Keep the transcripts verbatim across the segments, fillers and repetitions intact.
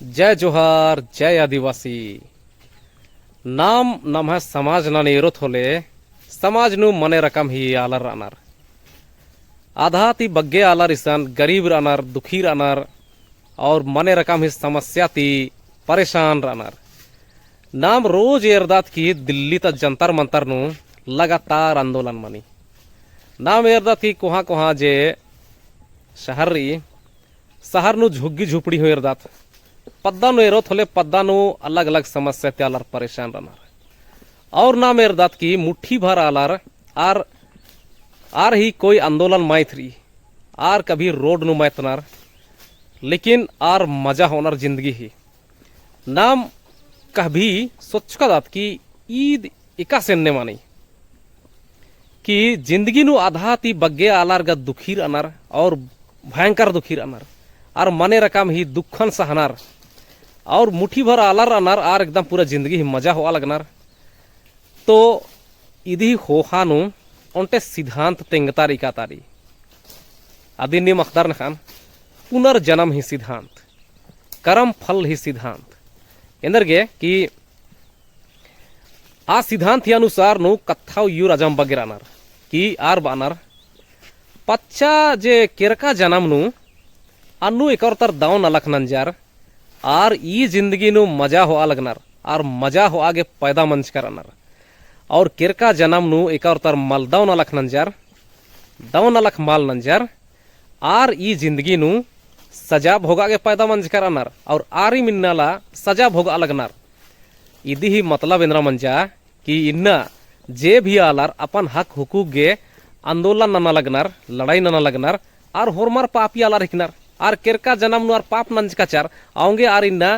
जय जोहार, जय आदिवासी। नाम नम्है समाज नन एरोत होले, समाज नू मने रकम ही आलर रअनर। आधा ती बग्गे आलर इसन गरीब रअनर, दुखी रअनर, और मने रकम ही समस्या ती परेशान रअनर। नाम रोज एरदत कि दिल्ली ता जंतर मंतर नू लगातार आंदोलन मनी। नाम एरदत कि कोहाँ कोहाँ जे शहर रई, शहर नू झुग्गी झुपड़ी हूँ एरदत। पद्दा नू एरोत होले पद्दा नू अलग-अलग समस्या ती आलर परेशान रअनर। और नाम एरदत कि मुट्ठी भर आलर आर, आर ही कोई आंदोलन मइय्याँ रई, आर कभी रोड नू मइय्याँ तनर, लेकिन आर मजा होअनर जिंदगी ही। नाम कभी सोचकादत कि ईद एकासे एन्ने मनी कि जिंदगी नू आधा ती बग्गे आलर गा दुखी रअनर और भयंकर दुखी रअनर। आर मने रकम ही दुखन सहनर और मुट्ठी भर आलर रअनर आर एकदम पूरा जिंदगी ही मजा होआ लगनर। तो इदी ख़ोख़ा नू ओन्टे सिद्धांत तेंगता रई काता रई। अदिन नीम अख़दर नखान पुनर्जन्म ही सिद्धांत, करम फल ही सिद्धांत। एन्देरगे कि आ सिद्धांत ही अनुसार नू कत्था उइय्युर अजम बग्गे रअनर कि आर बअनर पच्चा जे केरका जनम नू अन्नु एकअर तर दव नलख नंजर, आर ई जिंदगी नू मजा होआ लगनर, आर मजा होआ गे पैदा मंजका रअनर। और केरका जनम नू एकअर तर मल दव नलख नंजर, दव नलख मल नंजर, आर ई जिंदगी नू सजा भोगा गे पैदा मंजका रअनर, और आरिम इन्ना ला सजा भोगा लगनर। इदी ही मतलब एन्दरा मंजा कि इन्ना जे भी आलर अपन हक हुकूक गे आंदोलन नना लगनर, लड़ाई नना लगनर, आर होरमर पापी आलर हिकनर, आर केरका जनम नू आर पाप नंजकाचर, औंगे आर इन्ना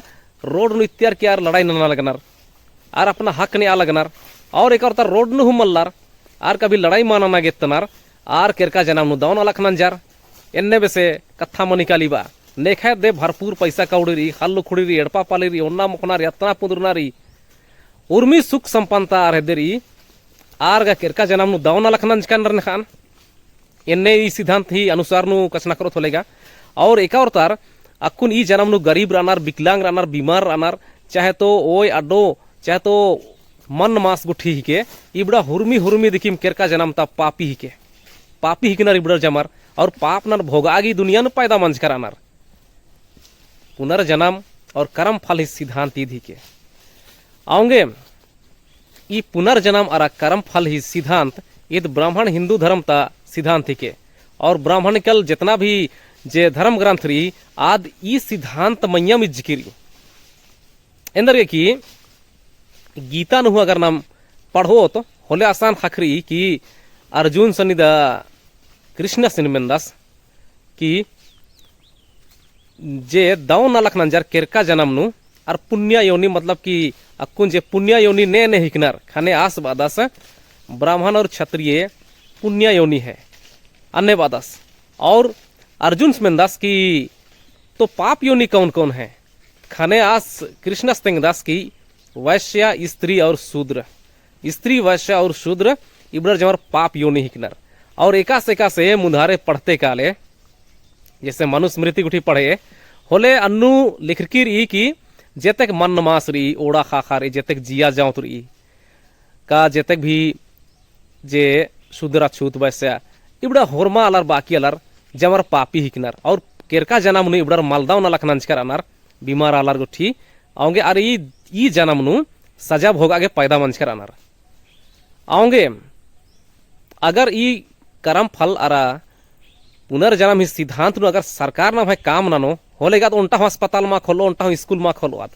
रोड नू इत्तियर की आर लड़ाई नना लगनर, आर अपना हक नेआ लगनर, और एकअर तर रोड नू हूँ मल्लर, आर कभी लड़ाई मा नना गे एत्तनर, आर केरका जनम नू दव नलख नंजर। एन्ने बेसे कत्था मनी काली बा, नेखय दे भरपूर पैसा कौड़ी रई, ख़ल्ल ख़ुड़ी रई, एड़पा पाली रई, ओन्ना मोख़ना रई, अतना पुंदुरना रई, उर्मी सुख संपन्नता आर हेद्दे रई, आर गा केरका जनम नू दव नलख नंजका रअनर नखान। एन्ने ई सिद्धांत ही अनुसार नू कछनखरोत होले गा। और एकअर तर अक्कुन ई जनम नू गरीब रअनर, विकलांग रअनर, बीमार रअनर, चाहे तो ओय अड्डो, चाहे तो मन्न मास गुट्ठी हिके, इबड़ा हुरमी हुरमी दिकिम केरका जनम ता पापी हिके। पापी हिकनर इबड़र जमर, और पाप नन भोगा गे ई दुनिया नू पैदा मंजका रअनर। पुनर्जन्म और करम फल ही सिद्धांत ईद हिके। औंगे ई पुनर्जन्म अरा करम फल ही सिद्धांत ईद ब्राह्मण हिंदू धर्म ता सिद्धांत हिके। और ब्राह्मणिकल जेतना भी जे धर्म ग्रंथ रई, आद ई सिद्धांत मइय्याँ मिज्जकी रई। एन्देरगे कि गीता नू हूँ अगर नाम पढ़ोत होले असन ख़क्खरई कि अर्जुनसिन इदा कृष्णसिन मेन्दस कि जे दव नलख नंजर केरका जनम नू, अर पुण्य योनि, मतलब कि अक्कुन जे पुण्य योनि ने ने हिकनर, ख़ने आस बअदस ब्राह्मण और क्षत्रिय पुण्य योनि है, अन्ने बअदस। और अर्जुनस मेन्दस कि तो पाप योनि कौन कौन है? ख़ने आस कृष्णस तेंगदस कि वैश्य, स्त्री और शूद्र, स्त्री, वैश्य और शूद्र इबड़र जमर पाप योनि हिकनर। और एकासे एकासे मुन्धारे पढ़ते काले, जैसे मनुस्मृति गुट्ठी पढ़े होले अन्नु लिखरकी रई कि जेतेक मन्न मास रई, ओड़ा ख़ाख़ा रई, जेतेक जिया जाँत रई, का जेतेक भी जे शूद्र अछूत वैश्य, इबड़ा होरमा आलर बाकी आलर जमर पापी हिकनर। और केरका जनम नू इबड़र मलदव नलख नंजकर अनर, बीमार आलर गुट्ठी, औंगे अर ई, ई जनम नू सजा भोगा गे पैदा मंजकर अनर। औंगे अगर ई करम फल अरा पुनर्जन्म ही सिद्धांत नू अगर सरकार नम्है काम ननो, होले गा तो ओन्टा हूँ अस्पताल मा खोलो, ओन्टा हूँ स्कूल मा खोलो आद।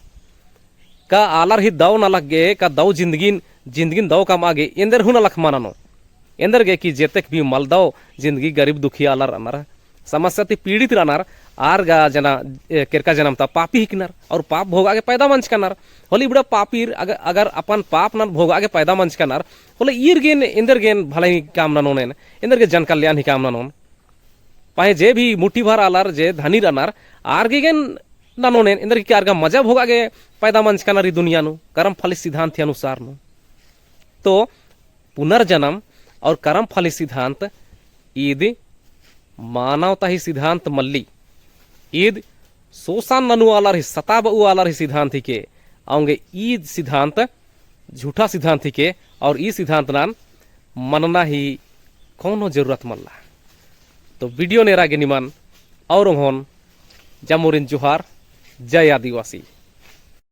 का आलर ही दव नलख गे, का दव जिंदगिन, जिंदगिन दव कमआ गे, एन्देर हूँ नलख मा ननो। एन्देर गे कि जेतेक भी मलदव जिंदगी गरीब दुखी आलर रअनर, समस्या ती पीड़ित रअनर, आर गा जना, ए, केरका जनम ता पापी हिकनर, और पाप भोगा गे पैदा मंजकनर। होले इबड़ा पापीर अग-, अगर अपन पाप नन भोगा गे पैदा मंजकनर, होले ईर गेन, एन्देर गेन भलाई काम ननोन एन, एन्देर गे जन कल्याण ही काम ननोन। पहें जे भी मुट्ठी भर आलर जे धनी रअनर, आर गे गेन ननोन एन, एन्देर गे कि आर गा मजा भोगा गे पैदा मंजकनर ई दुनिया नू, करम फल सिद्धांत ही अनुसार नू। तो पुनर्जन्म और करम फल ही सिद्धांत ईद मानवता ही सिद्धांत मल्ली। ईद शोषण ननु आलर ही, सताबउ आलर ही सिद्धांत हिके, औंगे ई सिद्धांत झूठा सिद्धांत हिके, और ई सिद्धांत नान मनना ही कौनो जरूरत मल्ला। तो video नेरा गे निमन और ओंगोन जम्मोरिन जोहार, जय आदिवासी।